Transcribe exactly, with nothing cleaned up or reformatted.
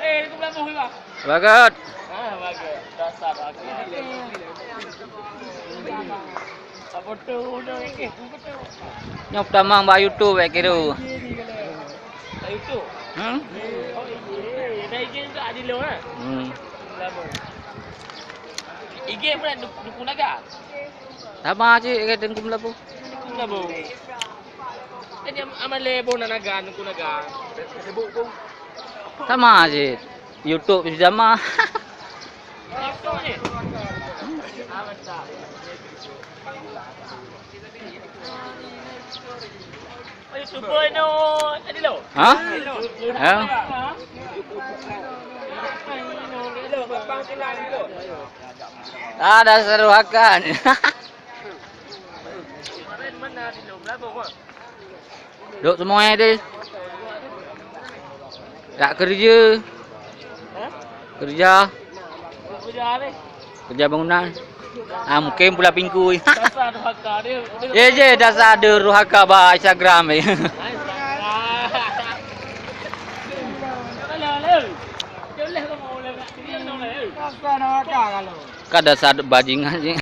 Eh, aku belakang, Bang. Bagat. Ah, bagat. Dasar aku. Apa tu? Udah, eh, eh, apa tu? Nyoe tamang bak YouTube, eh, kira. Bak YouTube? Hmm? Oh, iya. Ada I G juga di luar, eh? Hmm. Belakang. I G pun ada Dukun Naga. Sama cit, kata Teungku Meulaboh. Teungku Meulaboh. Kan dia amalé boh na naga, Teungku Naga. Sama cit. YouTube sama. Langsung ni. Oh, YouTuber ni tadi lo. Ha? Ha? Ada seru akan. Dok semuanya deh. Tak kerja. Kerja. Kerja bangunan. Ah, mungkin pula pingkui. Eh, je dasar ada Ruhaka ba Instagram, eh. Kada sadar bajingan je.